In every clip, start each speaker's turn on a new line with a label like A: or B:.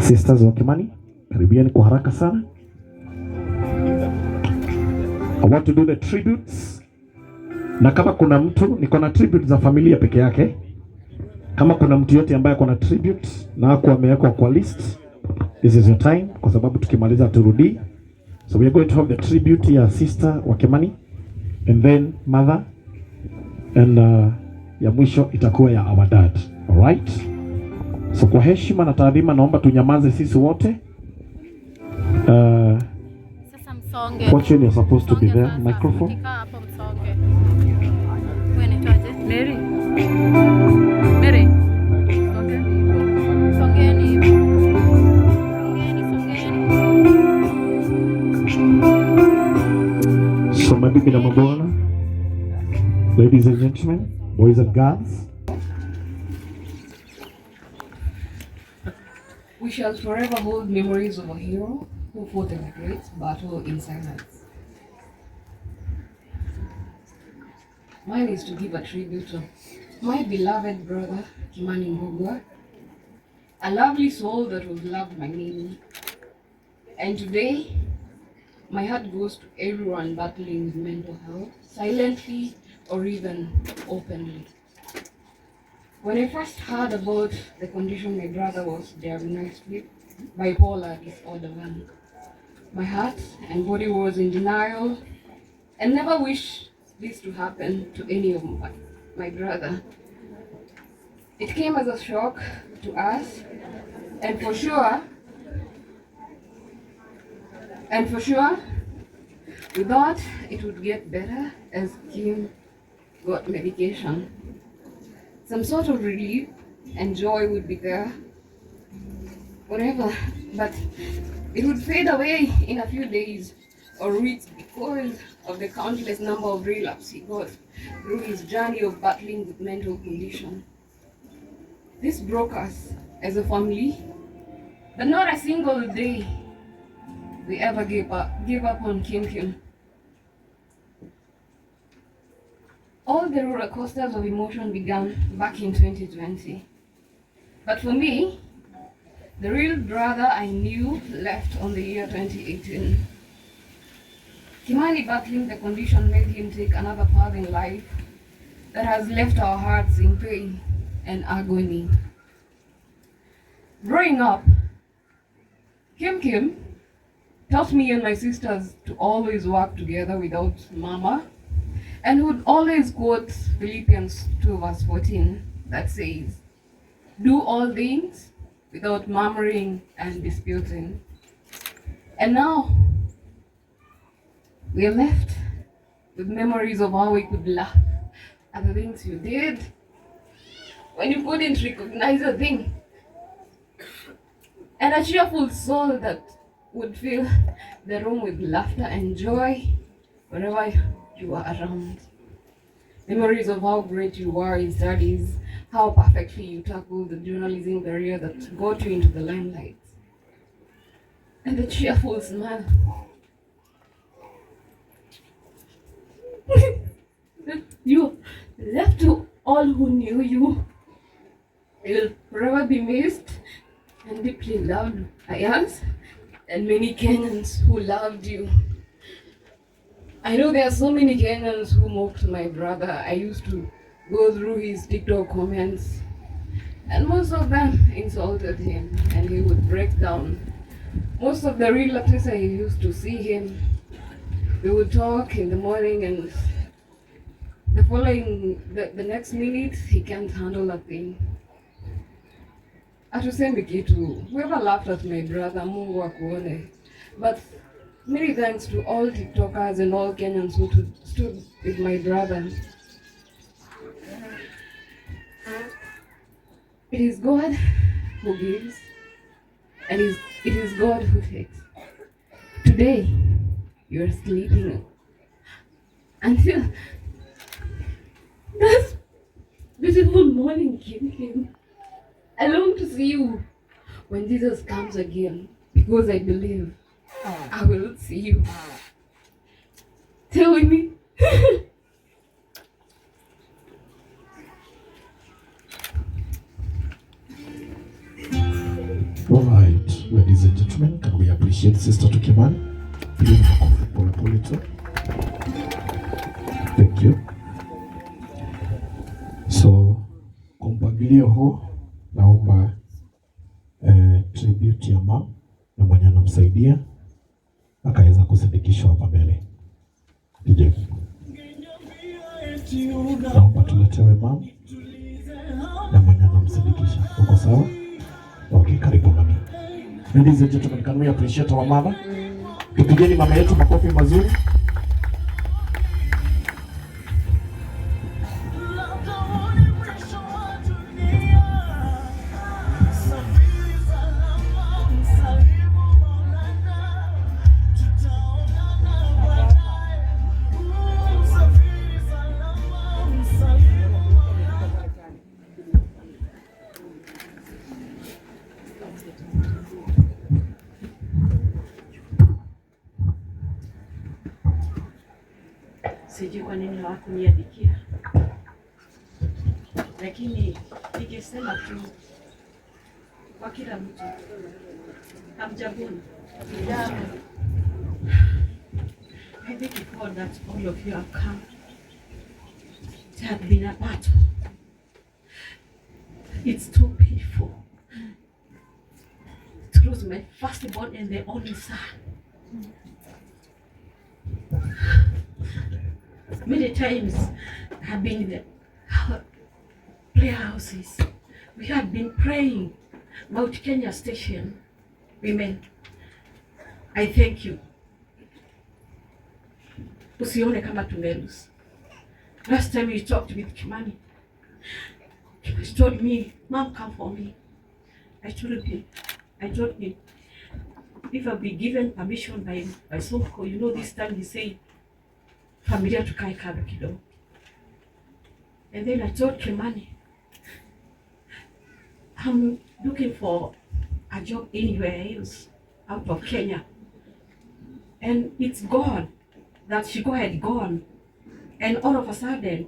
A: Sisters wa Kimani, karibiani kwa haraka sana. I want to do the tributes. Na kama kuna mtu, niko na tribute za familia peke yake. Kama kuna mtu yote ambaye ako na tribute na hakuwa amewekwa kwa list, this is your time, kwa sababu tukimaliza turudi. So we are going to have the tribute ya sister wa Kimani and then mother and ya mwisho itakuwa ya our dad. All right? So kwa heshima na taadhima naomba tunyamaze sisi wote.
B: Sasa msonge.
A: Fortune, you're supposed to be
B: Msonge
A: there.
B: sasa.
A: Microphone.
B: Mkikaa hapo msonge. Wewe unaitwaje?
C: Mary. Mary. Songeni hivyo.
B: Songeni hivyo. Songeni, songeni.
A: So mabibi na mabwana, ladies and gentlemen, boys and girls,
D: We shall forever hold memories of a hero who fought a great battle in silence. Mine is to give a tribute to my beloved brother, Kimani Mbugua, a lovely soul that was loved by many. And today, my heart goes to everyone battling with mental health, silently or even openly. When I first heard about the condition my brother was diagnosed with, bipolar disorder 1, my heart and body was in denial and never wished this to happen to any of my brother. It came as a shock to us, and for sure, we thought it would get better as Kim got medication. Some sort of relief and joy would be there, whatever, but it would fade away in a few days or weeks because of the countless number of relapses he got through his journey of battling with mental condition. This broke us as a family, but not a single day we ever gave up on Kim Kim. All the roller coasters of emotion began back in 2020. But for me, the real brother I knew left on the year 2018. Kimani battling the condition made him take another path in life that has left our hearts in pain and agony. Growing up, Kim Kim taught me and my sisters to always work together without mama, and would always quote Philippians 2 verse 14 that says, "Do all things without murmuring and disputing." And now we are left with memories of how we could laugh at the things you did when you couldn't recognize a thing, and a cheerful soul that would fill the room with laughter and joy whenever you were around. Memories of how great you were in studies, how perfectly you tackled the journalism career that got you into the limelight, and the cheerful smile that you left to all who knew you. You'll forever be missed and deeply loved by us and many Kenyans who loved you. I know there are so many Kenyans who mocked my brother. I used to go through his TikTok comments, and most of them insulted him, and he would break down. Most of the relapses I used to see him, we would talk in the morning, and the next minute, he can't handle a thing. Hatusemi kitu. Whoever laughed at my brother, Mungu akuone. But many thanks to all TikTokers and all Kenyans who stood with my brother. It is God who gives, and it is God who takes. Today, you are sleeping until this beautiful morning came him. I long to see you when Jesus comes again, because I believe I will see you. Tell me.
A: All right. gentlemen, can we appreciate Sister to Kimani? Pigeni makofi pole pole tu. Thank you. So kwa mpangilio huu naomba tribute ya mum na mwenye anamsaidia akaweza kusindikishwa hapa mbele. DJ. Naomba tuletewe mum na mwenye anamsindikisha. Uko sawa? Okay, karibu mami. Ladies and gentlemen, can we appreciate our mother? Tupigeni mama yetu makofi mazuri.
E: Sijui kwa nini hawakuniandikia, lakini ningesema tu kwa kila mtu, hamjamboni. I thank God that all of you have come. It has been a battle. It's too painful to lose my firstborn and the only son. Many times I've been in the prayer houses. We have been praying Mount Kenya Station. Women, I thank you. Usione kama tumelose. Last time we talked with Kimani, Kimani told me, "Mom, come for me." I told him, if I'll be given permission by Sonko, this time he said, familia tukae kando kidogo. And then I told Kimani, I'm looking for a job anywhere else out of Kenya. And it's God that Shiko had gone. And all of a sudden,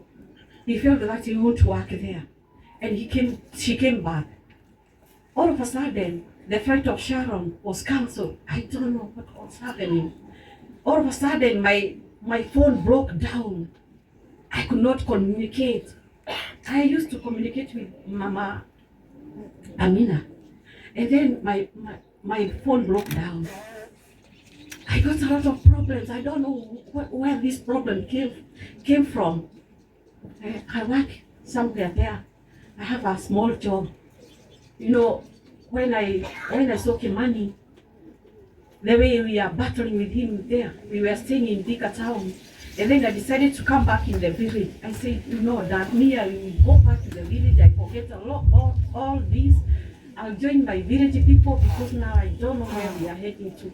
E: he felt that he won't work there. And she came back. All of a sudden, the flight of Sharon was cancelled. I don't know what was happening. All of a sudden, my phone broke down. I could not communicate. I used to communicate with Mama Amina. And then my phone broke down. I got a lot of problems. I don't know where this problem came from. I work somewhere there. I have a small job. When I saw Kimani, the way we are battling with him there, we were staying in Thika town. And then I decided to come back in the village. I said, that me, I will go back to the village. I forget a lot, all this. I'll join my village people because now I don't know where we are heading to.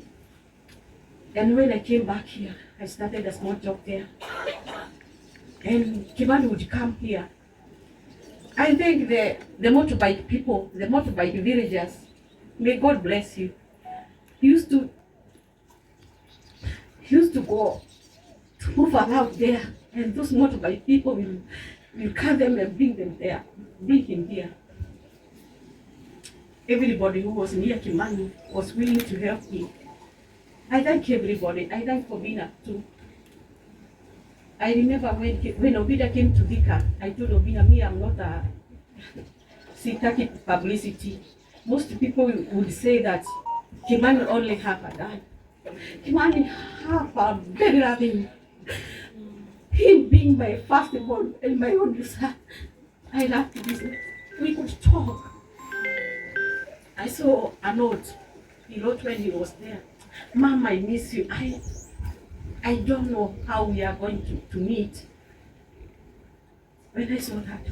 E: And when I came back here, I started a small job there. And Kimani would come here. I think the motorbike people, the motorbike villagers, may God bless you. He used to go to move around there, and those motorbike people will carry them and bring them there, bring him here. Everybody who was near Kimani was willing to help me. I thank everybody. I thank Obina too. I remember when Obina came to Thika, I told Obina, me, I'm not a sitaki publicity. Most people would say that Kimani only have a dad. Kimani have a very loving. Him being my firstborn and my only son, I loved this. We could talk. I saw a note he wrote when he was there. "Mom, I miss you. I don't know how we are going to meet." When I saw that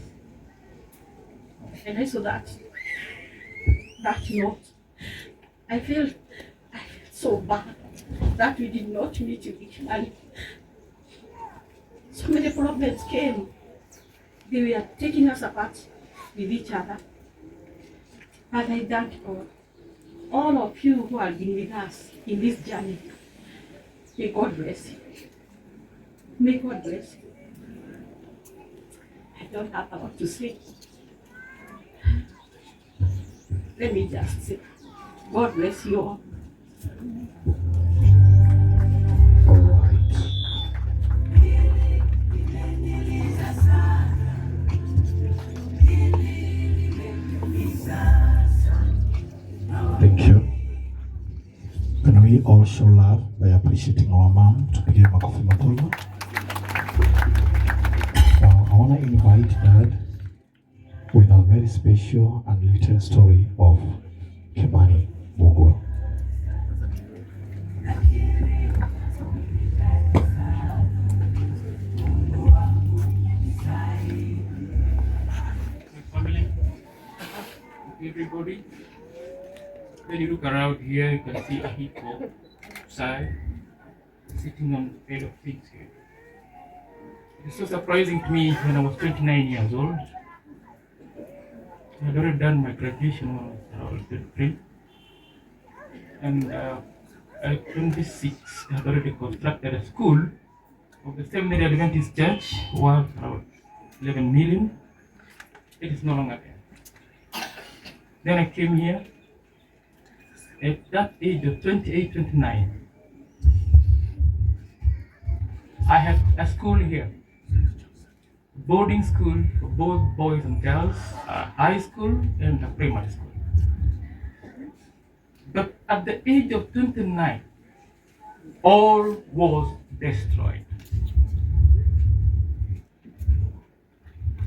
E: note, I felt so bad that we did not meet in. So many problems came. They were taking us apart with each other. But I thank God. All of you who have been with us in this journey, may God bless you. May God bless you. I don't have a lot to say. Let me just say, God bless you all.
A: All right. Thank you. Can we all show love by appreciating our mom? Tupige makofi makubwa. Now, I want to invite Dad with a very special and written story of Kimani Mbugua.
F: Family, everybody. When you look around here, you can see a heap of side sitting on a bed of things here. It's so surprising to me when I was 29 years old. I had already done my graduation when I was around 33. And at 26, I had already constructed a school of the Seventh-day Adventist Church worth around 11 million. It is no longer there. Then I came here at that age of 28, 29. I had a school here, boarding school for both boys and girls, a high school and a primary school. But at the age of 29, all was destroyed.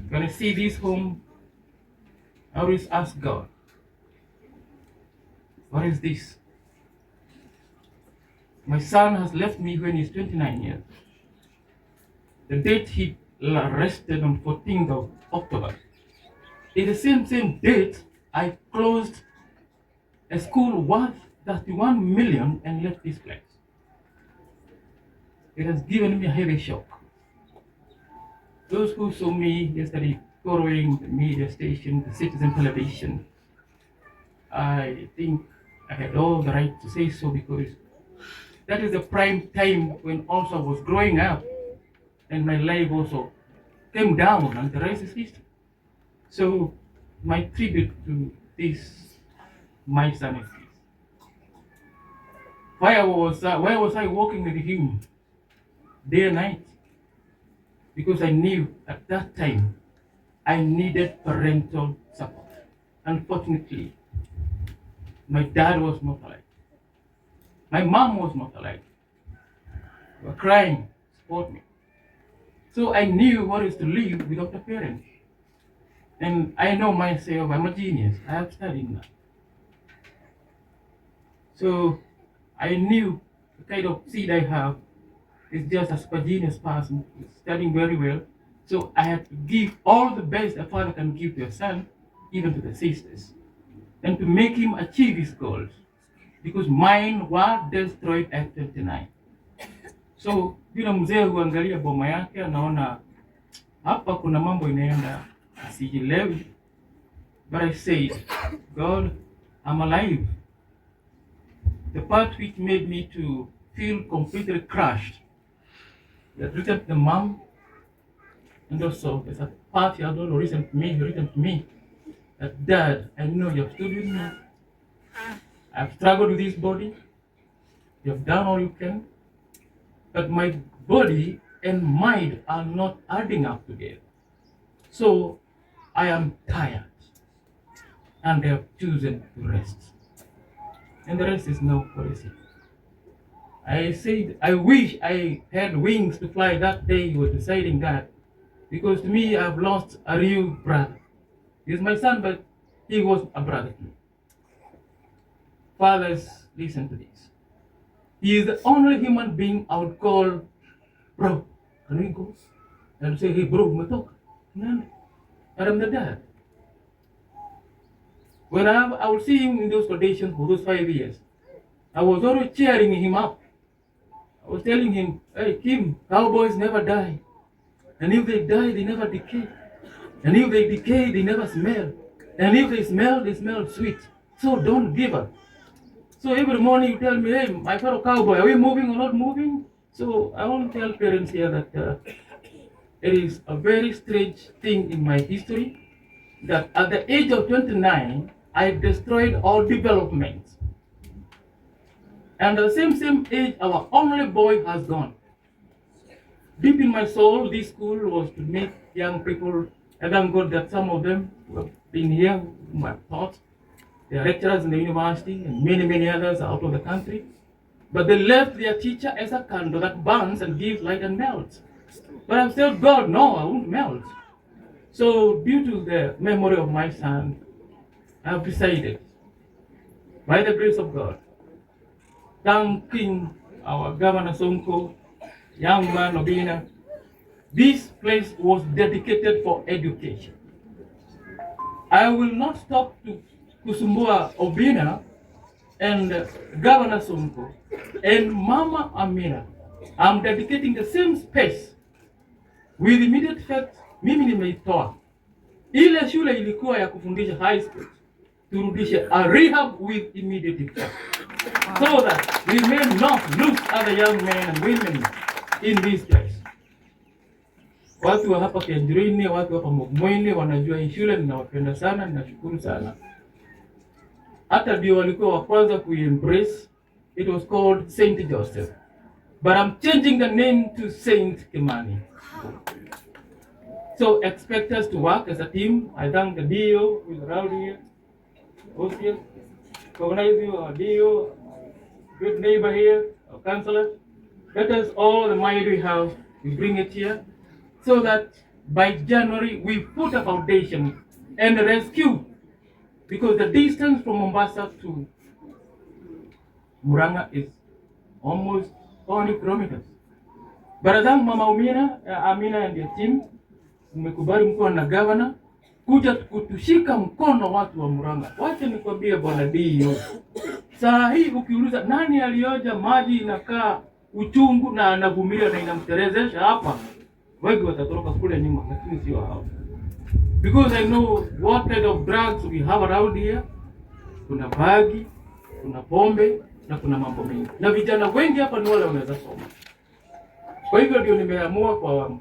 F: When I see this home, I always ask God, what is this? My son has left me when he's 29 years. The date he arrested on 14th of October is the same date I closed a school worth 31 million and left this place. It has given me a heavy shock. Those who saw me yesterday following the media station, the Citizen Television, I think I had all the right to say so, because that is the prime time when also I was growing up and my life also came down, and the rest is history. So my tribute to this, my son, is this. Why was I walking with him day and night? Because I knew at that time I needed parental support. Unfortunately, my dad was not alive. My mom was not alive. They were crying, support me. So I knew what is to live without a parent. And I know myself, I'm a genius. I have studied now. So I knew the kind of seed I have is just a super genius person, studying very well. So I had to give all the best a father can give to a son, even to the sisters, and to make him achieve his goals, because mine were destroyed at 29. So yule mzee huangalia boma yake, anaona hapa kuna mambo inaenda sijielewi. But I said, God, I'm alive. The part which made me to feel completely crushed, that written to the mom, and also there's a part he had also written to me, he written to me, that Dad, I know you have stood with me. I've struggled with this body. You have done all you can. But my body and mind are not adding up together. So I am tired. And I have chosen to rest. And the rest is now policy. I said, I wish I had wings to fly that day you were deciding that. Because to me, I've lost a real brother. He's my son, but he was a brother to me. Fathers, listen to this. He is the only human being I would call, bro, can we go? And say, hey, bro, umetoka. Nani? And I'm the dad. When I would see him in those conditions for those 5 years, I was always cheering him up. I was telling him, hey, Kim, cowboys never die. And if they die, they never decay. And if they decay, they never smell. And if they smell sweet. So don't give up. So every morning you tell me, hey, my fellow cowboy, are we moving or not moving? So I want to tell parents here that it is a very strange thing in my history that at the age of 29, I destroyed all development. And at the same age, our only boy has gone. Deep in my soul, this school was to make young people, and thank God that some of them who have been here, whom I've taught, they are lecturers in the university, and many, many others are out of the country. But they left their teacher as a candle that burns and gives light and melts. But I'm still God, no, I won't melt. So due to the memory of my son, I have decided, by the grace of God, thanking our Governor Sonko, young man Obina, this place was dedicated for education. I will not stop to kusumbua Obina and Governor Sonko and Mama Amina. I'm dedicating the same space with immediate effect. Mimi nimeitoa ile shule ilikuwa ya kufundisha high school, turudishe a rehab with immediate effect so that we may not lose other young men and women in this place. Watu wa hapa Kianjurini, watu hapa Mugumoini wanajua hii shule, ninawapenda sana, ninashukuru sana. Hata ndio walikuwa wa kwanza kuiembrace. It was called Saint Joseph, but I'm changing the name to Saint Kimani. So expect us to work as a team. I thank the DO who is around here, OCS, recognize you, our DO, good neighbor here, our counselor. Let us all the might we have, we bring it here, so that by January we put a foundation and rescue, because the distance from Mombasa to Murang'a is almost 400 kilometers. But I thank Mama Amina and your team, mmekubali mkiwa na governor kuja kutushika mkono watu wa Murang'a. Wacha nikwambie bwana DO, saa hii ukiuliza nani alioja maji inakaa uchungu na anavumilia na inamterezesha hapa, wengi watatoroka kule nyuma, lakini sio hao, because I know what kind of drugs we have around here. Kuna bangi, kuna pombe na kuna mambo mengi, na vijana wengi hapa ni wale wanaweza soma. Kwa hivyo ndio nimeamua kwa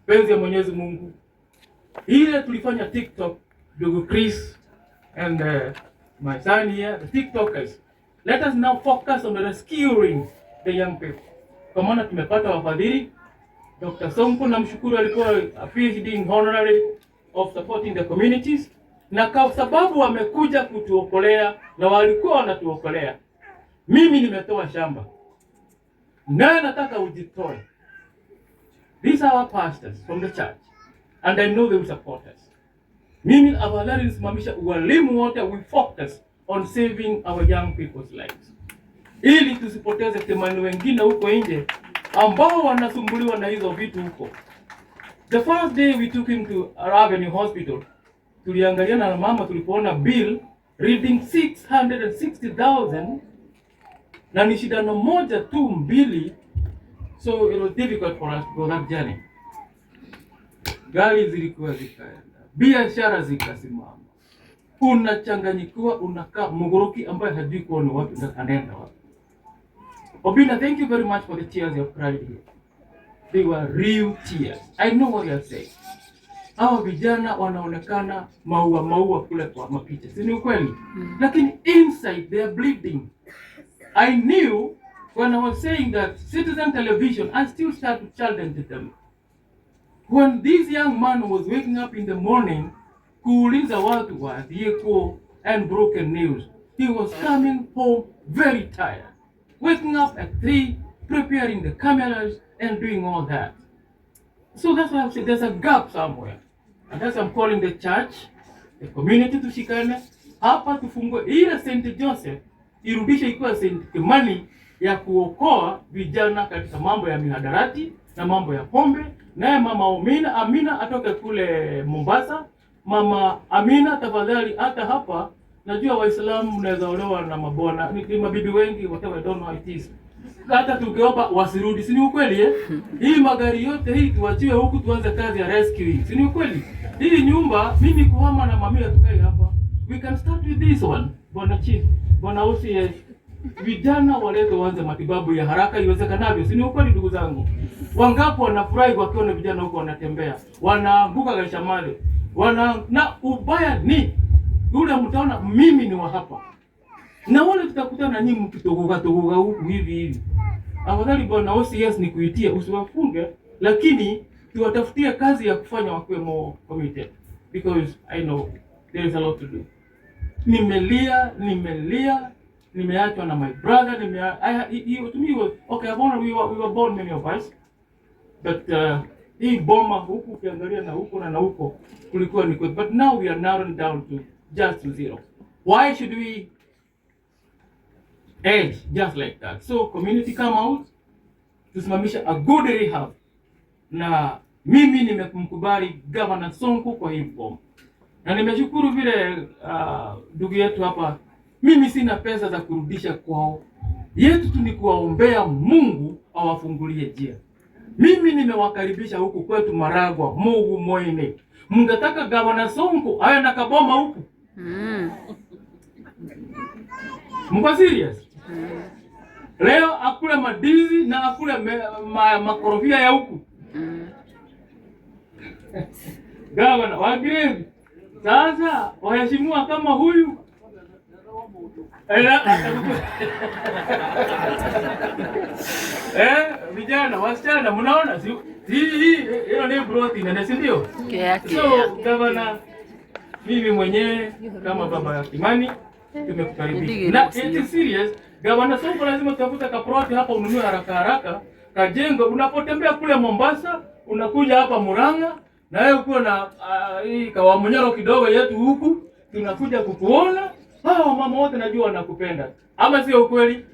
F: penzi ya Mwenyezi Mungu, ile tulifanya TikTok, ndugu Chris and my son here, the TikTokers, let us now focus on rescuing the young people. Kwa maana tumepata wafadhili. Dr. Sonko namshukuru, alikuwa a PhD in honorary of supporting the communities, na kwa sababu wamekuja kutuokolea na walikuwa wanatuokolea, mimi nimetoa shamba naye nataka ujitoe. These are our pastors from the church and I know they will support us. Mimi afadhali nisimamisha ualimu wote, we focus on saving our young people's lives, ili tusipoteze Kimani wengine huko nje ambao wanasumbuliwa na hizo vitu huko. The first day we took him to Avenue Hospital, tuliangaliana na mama tulipoona bill reading 660,000 na ni shindano moja tu mbili, so it was difficult for us to go that journey. Gari zilikuwa zikaenda, biashara zikasimama, unachanganyikiwa, unakaa mugoroki ambaye hajui kuwa ni wapi na anaenda wapi. Obina, thank you very much for the tears you have cried here. They were real tears. I know what you are saying. Hawa vijana wanaonekana maua maua kule kwa mapicha, si ni ukweli? Lakini inside they are bleeding. I knew when I was saying that Citizen Television, I still start to challenge them. When this young man was waking up in the morning, kuuliza watu wa Dieko and broken news, he was coming home very tired. Waking up at 3, preparing the cameras and doing all that. So that's why I'm saying there's a gap somewhere. And that's why I'm calling the church, the community tushikane hapa, tufungue ile St. Joseph irudishe ikiwa St. Kimani ya kuokoa vijana katika mambo ya mihadarati na mambo ya pombe. Naye mama Amina atoke kule Mombasa. Mama Amina, tafadhali, hata hapa najua Waislamu mnaweza olewa na mabwana ni mabibi wengi, whatever, I don't know how it is. Hata tukiomba wasirudi, si ni ukweli eh? Hii magari yote hii tuachiwe huku tuanze kazi ya rescuing, si ni ukweli? Hii nyumba mimi kuhama na mamia tukae hapa. We can start with this one, Bwana Chief, Bwana OCS. Vijana walete waanze matibabu ya haraka iwezekanavyo, si ni ukweli ndugu zangu? Wangapi wanafurahi wakiona vijana huko wanatembea, wanaanguka katika mali wana, na ubaya ni yule mtaona mimi ni wa hapa. Na wale tutakutana nyinyi mkitogoka togoka huku hivi hivi. Afadhali bwana OCS ni kuitie usiwafunge, lakini tuwatafutie kazi ya kufanya wakuwe more committed because I know there is a lot to do. Nimelia, nimelia, nimeachwa na my brother, to me was, okay, we were born, many of us, but hii boma huku ukiangalia na huko na huko kulikuwa ni kwetu, but now we are narrowing down to just to zero. Why should we age just like that? So community, come out, tusimamisha a good rehab, na mimi nimemkubali Governor Sonko kwa hii boma na nimeshukuru vile ndugu yetu hapa. Mimi sina pesa za kurudisha kwao, yetu tu ni kuwaombea Mungu awafungulie njia. Mimi nimewakaribisha huku kwetu Maragua, Mungu moine. Mngetaka Gavana Sonko awe na kaboma huku? Mko serious? Leo akule madizi na akule makorofia ya huku. Gavana wa. Sasa waheshimiwa kama huyu vijana wasichana, mnaona si hii hiyo ni protein na si ndio? So gavana, mimi mwenyewe kama baba ya Kimani tumekukaribisha. Na it is serious, Gavana Sonko lazima tafuta kaploti hapa ununue haraka haraka, kajengo. Unapotembea kule Mombasa, unakuja hapa Murang'a na wewe uko na hii kawamunyoro kidogo yetu huku, tunakuja kukuona. Hawa mama wote najua wanakupenda, ama sio ukweli?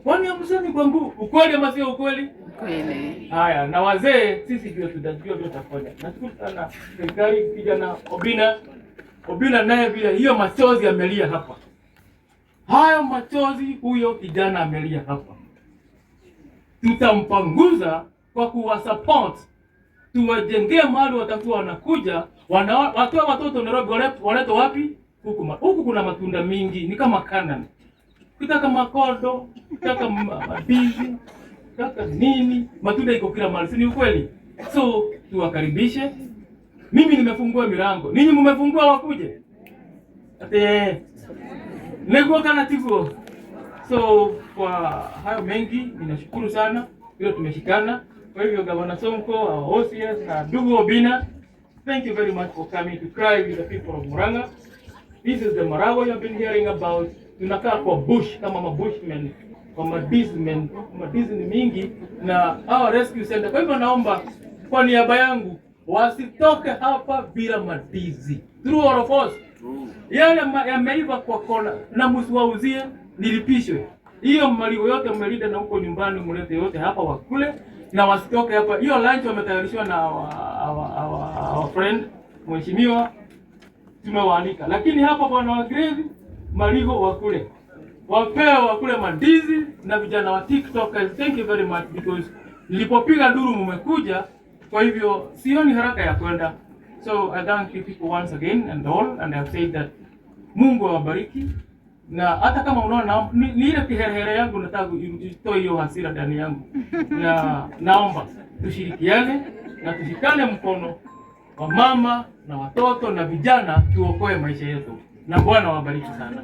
F: Kwani hamsemi kwa nguvu ukweli ama sio ukweli?
C: Kweli.
F: Haya, na wazee sisi ndio tutajua ndio tutafanya. Nashukuru sana serikali, kijana Obina. Obina naye vile hiyo machozi amelia hapa. Hayo machozi huyo kijana amelia hapa. Tutampanguza kwa kuwa support, tuwajengee mahali watakuwa wanakuja, watoa watoto Nairobi walete wapi? Huku huku kuna matunda mingi, ni kama Canaan. Ukitaka makodo, ukitaka mandizi, ukitaka nini, matunda iko kila mahali, si ni ukweli? So tuwakaribishe. Mimi nimefungua milango, ninyi mmefungua wakuje? Ate niguo kana tiguo? So kwa hayo mengi ninashukuru sana vile tumeshikana. Kwa hivyo Gavana Sonko, our OCS na ndugu Obina, thank you very much for coming to cry with the people of Murang'a. This is the Maragua you have been hearing about. Tunakaa kwa bush kama mabushmen, kwa madismen, madisni mingi na our rescue center. Kwa hivyo naomba kwa niaba yangu wasitoke hapa bila madizi. True or false? Yale yameiva kwa kona na msiwauzie, nilipishwe. Hiyo mali yote mmelida na huko nyumbani mlete yote hapa wakule na wasitoke hapa. Hiyo lunch wametayarishiwa na our friend mheshimiwa, tumewaalika. Lakini hapa bwana wa Grave Marigo wakule. Wapewe wakule mandizi na vijana wa TikTokers. Thank you very much because nilipopiga nduru mmekuja, kwa hivyo sioni haraka ya kwenda. So I thank you people once again and all, and I have said that Mungu awabariki na hata kama unaona ni ile kiherehere yangu nataka itoe hiyo hasira ndani yangu, na naomba tushirikiane na tushikane mkono, wamama na watoto na vijana, tuokoe maisha yetu, na Bwana wabariki sana.